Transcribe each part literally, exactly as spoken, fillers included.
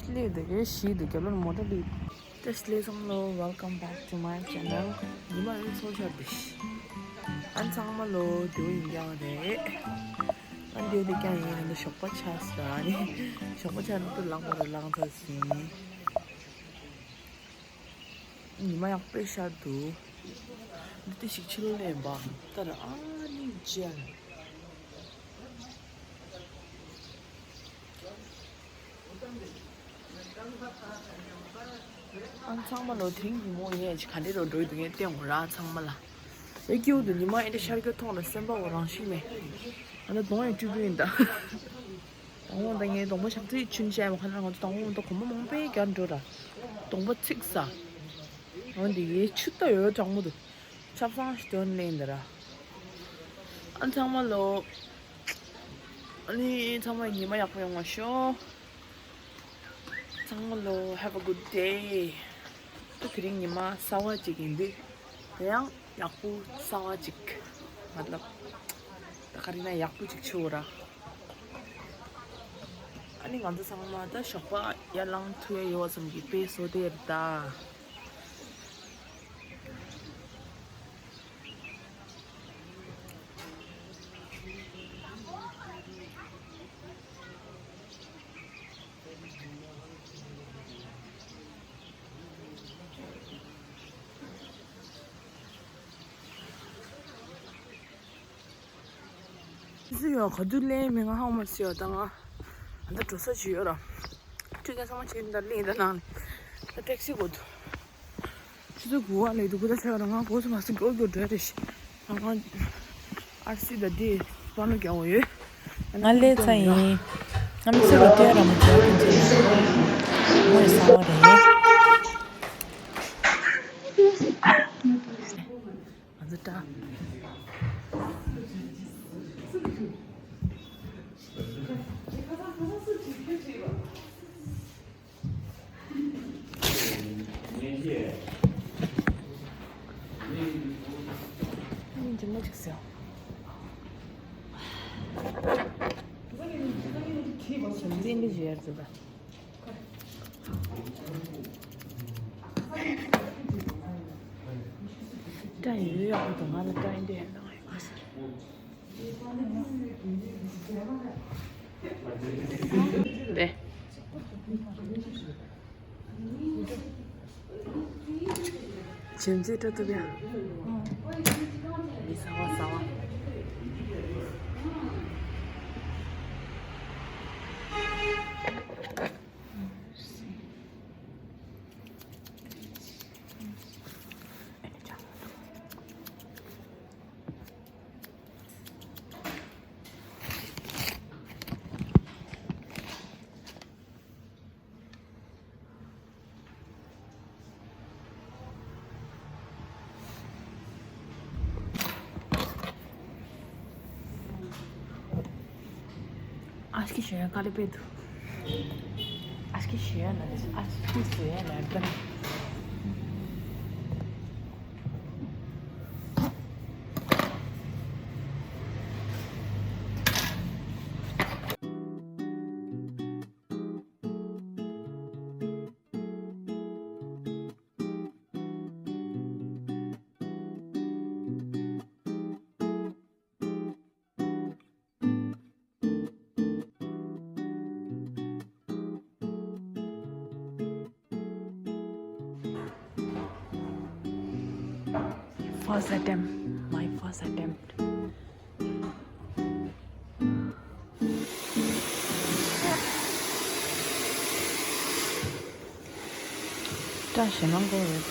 སླེབས་འདུག་གས་ཞིག་འདུག་རྒྱ་ལོར་མོ་ཊ་སླེབས། བཀྲ་ཤིས་བདེ་ལེགས་ཚང་མ་ལོ། Welcome back to my channel. ཉི་མ་ཡོད་ཚོར་ཆགས་འདུག་ཨ་ཚང་མ་ལོ་དེ་བོ་ཡིན་ཀྱང་རེད། ཨ་འདི་འདི་ཀྱང་ཡིན་ན་ཞོགས་པ་ཆགས་ས་ནི་ཞོགས་པ་ཆགས་ན་ཏུ་ལངས་པ་རེད་ལངས་ཚར་ཟིན། ཉི་མ་ཡག་པོ་ཤར་འདུག་འདི་ཏི་ཞིག་ཕྱི་ལོགས་ལེན་པ་ལྟར་ཨ་ནི་མཇལ། ཨང་ཚང་མ་ལོ་དེ་རིང་ཉིན་མོ་ངས་ཅིག་ག་འདྲས་རོ་འགྲོ་ཡི་འདུག་ངས་བསྟན་འོ་ར་ཚང་མ་ལ། ཨེ་སྐྱིད་པོ་འདུག་ཉི་མ་ཨེ་འདྲ་ཤར་གྱི་མཐོང་ལ་སེམས་པ་འོ་རང་ཤི་མེད། ཨ་ན་གདོང་ཡང་བཀྲུས་པོ་ཡིན་ད། དང་པོ་ད་ངས་གདོང་པ་ཞག་ཚིག་ཆུན་བཤད་མ་ཁ་ན་ང་ཚོ་དང་པོ་ད་གོམ་པ་མང་པོའི་རྒྱར་འགྲོ་ར། གདོང་པ་ཚིག་ས། འོན་ཏེ་ཡའི་ཆུ་ལྟ་ཡོད་གྲང་མོ་འདུག་ཆབ་གསང་ཞིག་དོན་ལེན་འདི་ར། ཨ་ཚང་མ་ལོ། ཨ་ནི་ཚང་མ་ཉི་མ་ཡག་པོ་ཡོང་བ་ཤོག་ཚང་མ་ལོ། Have a good day. ད་དེ་རིང་ཉི་མ་གསར་བ་ཅིག་ཡིན་དུས། དེ་ཡང་ཡག་པོ་གསར་བ་ཅིག་མ་ལབ། ད་ག་རེ་ན་ཡག་པོ་ཅིག་ཆུ་བོ་ར། ཨ་ནི་ང་ཚོ་ཚང་མ་ད་ཞོགས་པ་ཡར་ལངས་ཐུབ་ཡ་ཡོད་བསམ་གི་དཔེ་བཟོ་དེ་རེད་ད། སུ་ཡོད་ག་དུས་ལེན་མི་ང་ཧང་མ་སི་ཡོད་ད་ང་ཨ་ད་འགྲོ་ས་ཅི་ཡོད་ར། ཁྱོད་ཀྱང་ཚང་མ་ཆེ་ད་ལེན་ད་ནང་ལ་ད་ཊེག་སི་གོ་དུ། ཆུ་ཚོད་དགུ་པ་ལས་འདུག་གུ་ད་ཆ་ཡོད་ར་ང་གོ་ཚོད་མ་སི་གོ་གོ་འགྲོ་རེ་ཤི། ང་ང་ཨར་སི་ད་དེ་པ་ནུ་རྒྱག་འོ་ཡོད། ང་ལས་ཚ་ཡིན། ང་མི་ཚེ་རོ་ཏེ་ར་མ་ཚ་ཀུན་ཚེ་ཡིན། ངོ་ཡི་ས་བ་རེད། ང་ཚོ་ད། འདི་མོ་ཅིག་ཟེར། འཛིན་འདི་བཞེར་ཟེར་ད། ཀྲ་ཡིན་ཡོད་ཡག་པོ་འདུག་ང་ལ་ཀྲ་ཡིན་འདི་ཡིན་ནང་ཡོད་ཟེར། དེ། བྱིན་ཚེ་སྤྲོ་ཐུབ་ཡ། མི་ཟ་བ་ཟ་བ། ཨ་ཤི་ཤོད་ཡ་ག་ལེ་པེ་དུ། ཨ་ཤི་ཤོད་ཡ་ན་ཨ་ཤི་ཤོད་ཡ་ན་ད། First attempt, my first attempt. བཀྲ་ཤིས་ལྷུན་པོ་རེད།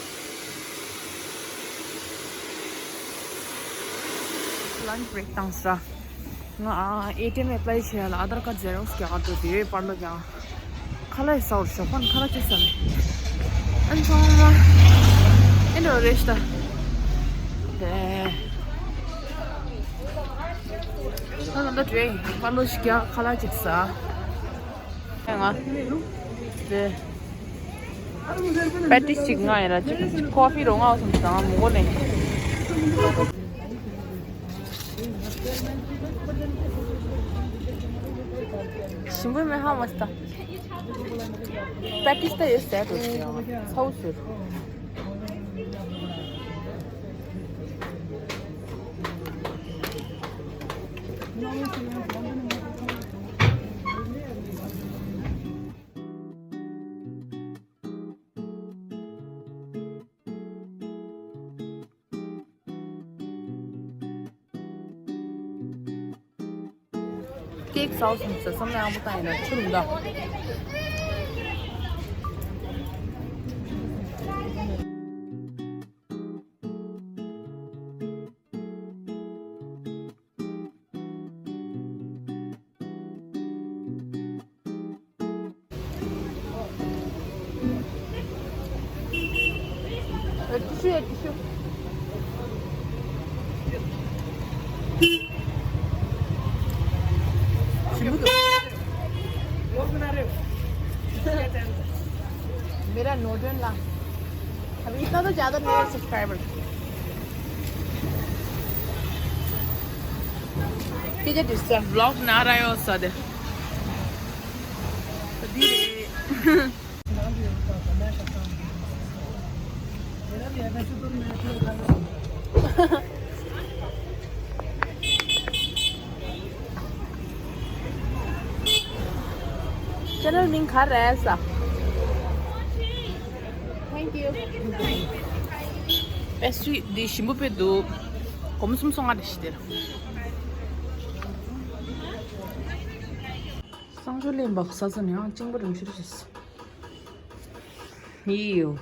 Lunch break བཏང་ས་ར། ང་ཨེ་ཊི་ཨེམ་ཨེ་པ་ལའི་བྱེད་ཡ་ལ་ཨ་དྷར་ཀར་ཌི་ཛེ་རོགས་རྒྱག་ག་འགྲོ་དུས་པར་ལོ་ཀྱང་། ཁ་ལག་ཟ་བར་ཞོགས་པ་ཁ་ལག་ཅི་ཟ་ནས། ཨན་ཚང་མ། ཨེ་འགྲོ་རེ་ཤི་ད། དེ། ད་ད་ད་དྲེ་པར་ལོ་ཞིག་རྒྱག་ཁ་ལག་ཅིག་ཟ། ང་། དེ། པེ་ཏི་ཞིག་ང་ཡིན་ར་ཅིག་ཀོ་ཕི་རོ་ང་བསམ་ཞིག་དང་མོ་གོ་ལེ། ཞིམ་པོ་མེད་ཧ་མ་སྟ། པེ་ཏིས་ད་ཡོད་ཟེར་འགྲོ་ཞིག་ཡང་ཚ་བོ་ཟེར། ཀེག་ཟ་བ་སོང་ཟེར་བསམ་ན་ཡག་པོ་བཏང་ཡིན་ན་ཆུ་རུམ་ད། ཨ། ཏི་ཤུ་ཡ། ཏི་ཤུ། ཞིམ་པོ་འདུག मेरा नोटन ला। अभी इतना तो ज्यादा नहीं है सब्सक्राइबर। के जे डिस्टर्ब ब्लॉग ना रहा हो सदे। तो धीरे। ཅེ་ནལ་མིང་ག་རེ་རེད་ས། Thank you. པེ་སི་ཊི་རི་འདི་ཞིམ་པོ་དཔེ་འདུག་སྒོར་མོ་སུམ་སོ་ལྔ་རེད་ཤི་དེར། སང་ཞོ་ལེན་པ་ས་ས་ནས་ཡང་གཅིན་པ་རིམ་ཤི་རེ་ཤི། ཡིས་ཡོད།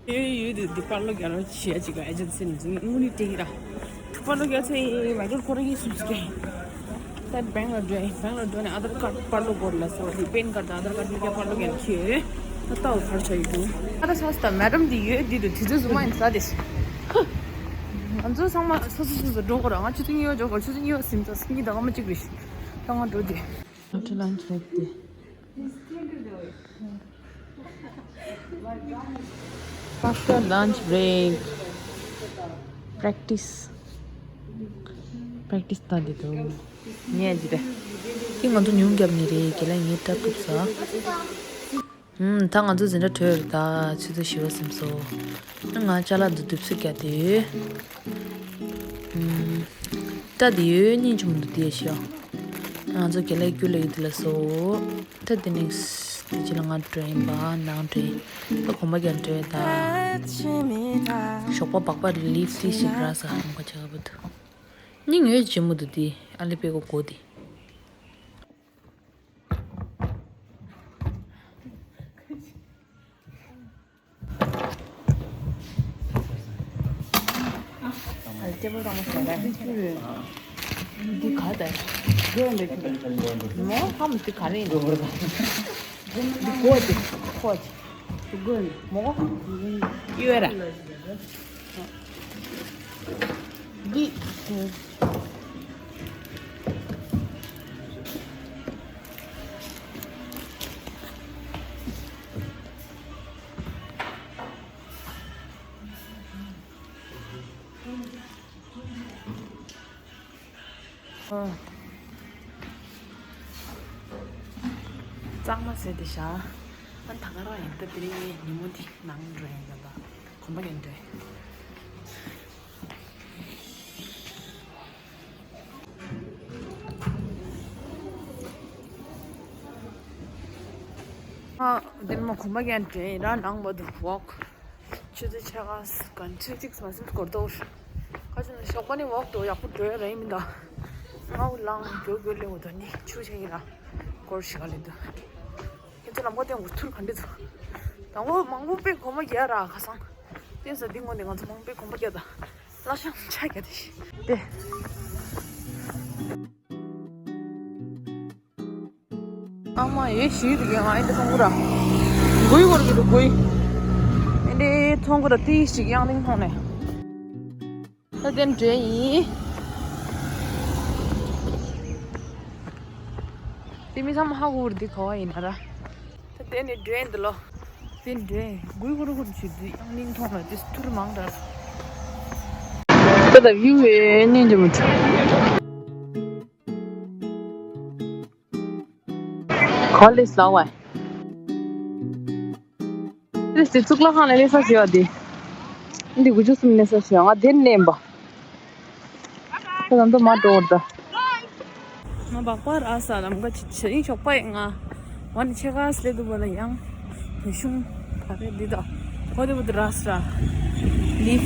ཡོད་ཡོད་དུ་དུ་པར་ལོ་རྒྱག་རོགས་བྱེད་ཅིག་ཨེ་ཇེན་སི་ནས་ཚུར་དངུལ་ནི་སྤྲད་ཀྱི་ར། དུ་པར་ལོ་རྒྱག་ཚེ་མ་གཏོགས་ཁོ་རང་གིས་སུ་ཞིག་གས། ད་བེང་ལ་འགྲོ་ཡིན། བེང་ལ་འགྲོ་ནས་ཨ་དར་ཀར་པར་ལོ་སྐོར་ལ་ཟེར་བ་དེ་པེན་ཀར་དང་ཨ་དར་ཀར་དེ་ག་པར་ལོ་རྒྱག་ནས་ཁྱེར་ཡོད། ད་ལྟ་བ་གར་ཆ་ཡོད་དུ། ཨ་ད་ས་སི་ད་མེ་ཌམ་དེ་ཡོད་དུ་དུ་དུས་ཚོད་རྫུན་མ་ཡིན་ས་དེ། ང་ཚོ་ཚང་མ་སོ་སོ་སོ་སོ་འགྲོ་དགོས་ར། ང་ཆུ་ཚོད་གཉིས་པ་འགྲོ་དགོས། ཆུ་ཚོད་གཉིས་པ་ཟིན་ཙང་སིན་གྱི་ད་ང་མ་གཅིག་རེད། ད་ང་འགྲོ་དེ། After lunch break day. After lunch break. Practice. Practice ད་འདི་དུ། ངས་འདི་རེད། ཁྱི་ང་ཚོ་ཉུང་རྒྱབ་ནི་རེད། རྒན་ལགས་ངས་སྐྲ་གཏུབ་ས། ཧུམ། ད་ང་ཚོ་འཛིན་གྲྭ་གྲོལ་རེད་ད། ཆུ་ཚོད་བཞི་པ་ཟིན་སོང་། ང་ཅ་ལག་འདི་འདུག་སེ་རྒྱག་བསྡད་ཡོད། ཧུམ། སྐྲ་འདི་ཡོད་སྙིང་རྗེ་མོ་འདུག་དེ་ཤོག་ང་ཚོ་རྒན་ལགས་རྒྱུ་ལ་ཡིད་དུ་ལ་སོ། ད་དེ་ནས་དེ་ཅི་ལ་ང་འགྲོ་ཡིན་པ་ནང་འགྲོ་ཡིན། ད་གོམ་པ་རྒྱག་འགྲོ་ཡིན་ད། ཞོགས་པ་སྦག་སྦག་རི་ལིབ་སི་ཊིག་ཞིག་རག་ས་ཧམ་ཁ་ཆགས་པ་འདུག་སྙིང་ཡོད་ཇེ་མོ་འདུག་དེ་ཨ་ལེ་པེ་གོ་གོ་དེ། ཨ་ལེ་ཊེ་བལ་རང་མ་ཟེར་ར། འདི་ག་ད། མོ་ཧམ་འདི་ག་རེ་ཡིན། འདི་གོ་ཅི་གོ་ཅི། འདི་གོ་མོ་གོ་ཡོད་ར། འདི། གཙང་མ་ཟེར་དེ་བཞག་ཨ་ད་ག་རང་ཡིན་ད། དེ་རིང་ངས་ཉིན་མོ་འདི་ནང་འགྲོ་ཡིན་ད། གོམ་པ་ཡིན་འདྲ། ཨ་དེ་ནི་མ་གོམ་པ་ཡིན་འདྲ་ཡིན་ར། ནང་མ་འདུག་ཝོག་ཆུ་ཚོད་ཕྱེད་ཀ་གང་ཆུ་ཚོད་གཅིག་མ་ཟིན་སྐོར་ཏོ། ཁ་ཆུ་ནི་ཞོགས་པ་ནི་ཝོག་ཏོ་ཡག་པོ་འགྲོ་ཡ་ར་ཡིན་མིན་ད། ང་འུ་ལང་གྱོ་གྱོ་ལེ་འུ་ད་ནི་ཆུ་ཆེ་ཡིན་ར་སྐོར་ཞིག་ག་ལེ་འདུག་ཁྱེད་ཚོ་ལམ་ཁ་སྟེང་འུ་ཐུར་ག་འདྲི་ཚོ། དང་པོ་མང་པོ་དཔེ་གོ་མ་རྒྱག་ར་ཁ་སང་། བསྟན་ས་འདི་ངོ་ནས་ང་ཚོ་མང་པོའི་གོམ་པ་རྒྱག་དང་། བླ་ཤང་ཆ་རྒྱག་དེ་ཤི། དེ། ཨ་མ་ཡེ་ཤི་རི་ཡང་ཨེ་འདི་ཐོང་གུ་ར། གུའི་གོར་གི་རུ་གུའི། ཨེ་འདི་ཐོང་གུ་ར་ཏི་ཞིག་ཡང་ལིང་ཐོང་ནས། ད་དེ་འདྲེ་ཡིན། དེ་མི་ཚང་མ་ཧ་གོ་རུ་འདི་ག་བ་ཡིན་ན་ར། ད་དེ་ནི་འདྲེ་འདི་ལོ། དེ་འདྲེ་གུའི་གུ་རུ་གུ་རུ་ཆུ་དུས་ཡང་ལིང་ཐོང་ལ་དེ་ཐུར་མང་འདྲ། ད་ད་བིའུ་ཨེ་ནི་འདི་མི་ཚང་། ག་ལེ་སླ་བ། ལེ་སི་གཙུག་ལག་ཁང་ལ་ལེ་ས་ཞེས་པ་དེ། འདི་དགུ་བཅུ་གསུམ་ལེ་ས་ཞེས་པ་ང་དེ་ནས་ཡིན་པ། ད་ད་འདི་མ་འགྲོ་བར་ད། ང་སྦག་སྦག་ར་ས་ལམ་ཁ་ཅིག་ཆེ་ཡིན་ཞོགས་པ་ཡིན་ང་། ཝ་ནི་ཆེ་ཁ་སླེ་དུ་བ་ལ་ཡང་། བོད་གཞུང་བ་རེད་འདི་ད། ཁོ་དེ་བུ་དུ་ར་ས་ར། ལིབ།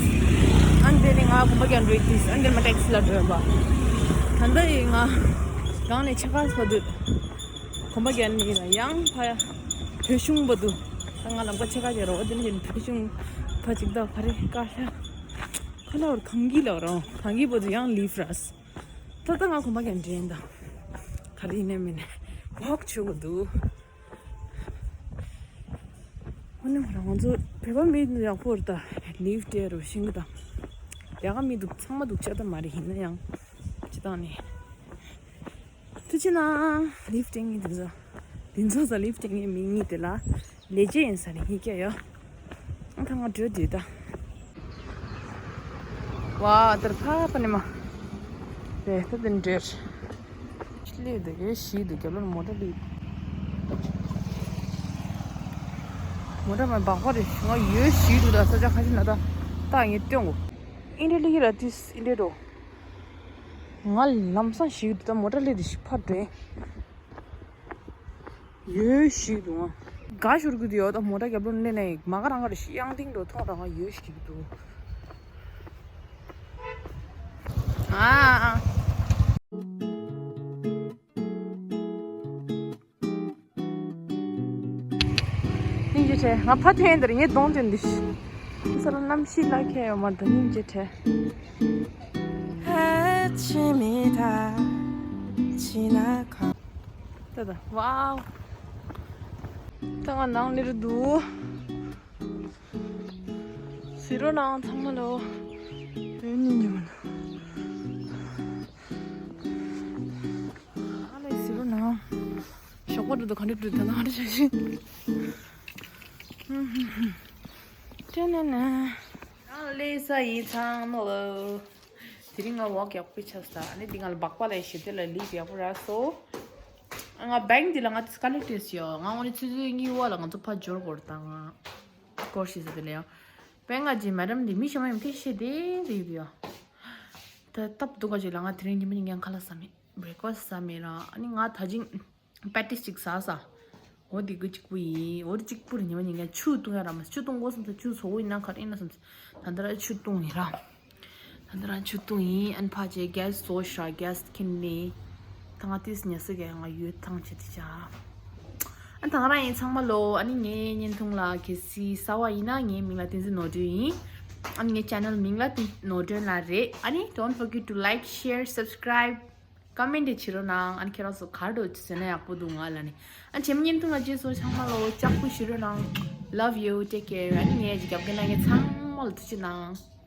ཨན་དེ་ནི་ང་གོམ་པ་རྒྱག་འགྲོ་ཡི་ཏིས་ཨན་དེ་མ་ཊེག་སི་ལ་འགྲོ་ཡོད་པ། ད་ལྟ་ཡིན་ང་། གང་ནས་ཆེ་ཁ་ས་དུ། གོམ་པ་རྒྱག་ནི་ལ་ཡང་ཕ་ཡ། བོད་གཞུང་བ་དུ། ད་ང་ལམ་ཁ་ཆེ་ཁ་རྒྱག་རོགས་དེ་ནི་བོད་གཞུང་ཕ་ཅིག་ད་བ་རེད་ཀ་ཤ། ཁ་ལ་བར་གང་གི་ལ་རོ་གང་གི་བ་དུ་ཡང་ལིབ་ར་ས། ད་ལྟ་ང་གོམ་པ་རྒྱག་འདྲེན་དང་། ག་རེ་ཡིན་ནའི་མིན་ནའི་ཝོག་བྱེད་དགོས་འདུག་ཨ་ནི་ང་རང་ང་ཚོ་བོད་པ་མི་ཡག་པོ་རེད་ད། ལིབ་སྟེར་རོ་ཤིང་གི་དང་། རྒྱ་གར་མི་འདུག་ཚང་མ་འདུག་ཅག་ད་མ་རེད་ཡིན་ན་ཡང་། སྤྱི་བཏང་ནས། ཐུགས་རྗེ་གནང་། ལིབ་སྟེར་མཁན་དེ་ཚོ། དེ་ཚོ་ས་ལིབ་སྟེར་མཁན་མི་གཉིས་དེ་ལ། ལས་བྱེད་ཡིན་ས་ནས་ཡིན་སྐྱ་ཡོ། ཨ་ད་ང་འགྲོ་དུས་ད། ཝ་དར་ཕ་ཕ་ནི་མ། རེད་ད་དེ་འདྲེར། ལས་དུ་ཡོད་ཞིག་འདུག་རྒྱབ་ལོར་མོ་ཊ་ལུས། མོ་ཊ་མ་སྦག་སྦག་རེད་ང་ཡོད་ཞིག་འདུག་ད་ས་ཆ་ཁ་ཤས་ན་ད། ད་ངས་སྟོན་གོ། ཨིན་འདྲེ་ལི་ཡི་ར་དུས་ཨིན་འདྲེ་རོ། ང་ལམ་སང་ཞིག་འདུག་ད་མོ་ཊ་ལས་དུ་ཞིག་ཕར་འགྲོ། ཡོད་ཞིག་འདུག་ང་། དགའ་ཤོར་གི་འདུག་ཡོད་ད་མོ་ཊ་རྒྱབ་ལོ་ནས་ནས་མ་ག་རང་ག་རེ་ཞིག་དབྱངས་ཏིང་འགྲོ་མཐོང་རང་ཡོད་ཞིག་འདུག་ཨ། སྙིང་རྗེ་ཆེ། ང་ཕ་ཐེན་འདིར་ངས་གདོང་སྟོན་འདི། ས་ར་གནམ་གཤིས་ལ་ཁྱད་ཡོད་མ་རེད་ད་སྙིང་རྗེ་ཆེ། ད་ད་ཝའོ། ད་ང་ནང་ལེ་རུ་འདུག་ཟི་རོ་ནང་ཚང་མ་ལོ། ཨེ་ནི་ཉི་མ་ལོ། ཨ་ལེ་ཟི་རོ་ནང་། ཞོགས་པ་འགྲོ་དུ་ག་འདྲ་འགྲོ་དུ་ན་འདྲ་བྱ་ཞིག་ཏེ་ནེ་ནེ། ཨ་ལེ་ས་ཡི་ཚང་མ་ལོ། དེ་རིང་ང་ཝོག་ཡག་པོ་ཆགས་ས། ཨ་ནི་འདི་ང་ལ་སྦག་སྦག་ལ་ཞི་བདེ་ལ་ལིབ་ཡག་པོ་རག་སོང་། ང་བེང་འདི་ལ་ང་ཏིས་ཀ་ལེ་ཏེས་ཡོ། ང་འོ་ནི་ཆུ་ཚོད་གཉིས་པ་ལ་ང་ཚོ་ཕ་འབྱོར་གོ་ར་ད་ང་སྐོར་ཞིག་ཟེར་དེ་ལ་ཡོ། བེང་ང་ཅི་མེ་ཌམ་འདི་མི་ཤ་མ་ཡོང་ཁེ་ཤེ་དེ་རེད་ཡོ། ད་སྟབས་སྡུག་ག་ཅིག་ལ་ང་དེ་རིང་ཉི་མ་ཉིན་ཀྱང་ཁ་ལག་ཟ་མེད། བྷེ་རེག་ཕ་སི་ཟ་མེད་ར། ཨ་ནི་ང་ད་ཅིང་པེ་ཏིས་ཅིག་ཟ་ས། འོ་འདི་གི་གཅིག་པུ་ཡིན། འོ་འདི་གཅིག་པུ་རེད། ཉི་མ་ཉིན་ཀྱང་ཆུ་བཏུང་ཡ་ར་མ་ཆུ་བཏུང་དགོས་བསམ་ས་ཆུ་བཟོ་བོ་ཡིན་ན་ག་རེ་ཡིན་ན་བསམ་ས། ད་ལྟ་ར་ཆུ་བཏུང་ཡིན་ར། ད་ལྟ་ར་ཆུ་བཏུང་ཡིན། ཨན་ཕ་ཅེ་གེ་སི་བཟོ་ཤ་གེ་སི་ཁྱིན་ནི། ད་ང་ཏིས་ཉལ་ས་ག་ང་ཡོད་ཐང་ཆེ་དི་ཅ། ཨན་ད་ང་རང་ཡིན་ཚང་མ་ལོ། ཨ་ནི་ངའི་བརྙན་ཐུང་ལ་གལ་སྲིད་གསར་བ་ཡིན་ན་ངའི་མིང་ལ་བསྟན་འཛིན་ནོར་སྒྲོན་ཡིན། ཨ་ནི་ངའི་ཆེ་ནལ་མིང་ལ་བསྟན་ནོར་སྒྲོན་ལགས་རེད། ཨ་ནི་don't forget to like, share, subscribe, comment བྱེད་རོགས་གནང་། ཨ་ནི་ཁྱེད་རང་ཚོ་ག་རེ་འདྲ་ཟེར་ན་ཡག་པོ་འདུག་ང་ལ་ནི། ཨ་ནི་བྱེད་མ་བརྙན་ཐུང་ལ་རྗེས་སུ་ཚང་མ་ལོ་ལྕགས་པོ་བྱེད་རོགས་གནང་། Love you, take care. ཨ་ནི་ངའི་རྒྱབ་ཀྱི་ན་ངའི་ཚང་མ་ལ་ཐུགས་རྗེ་གནང་།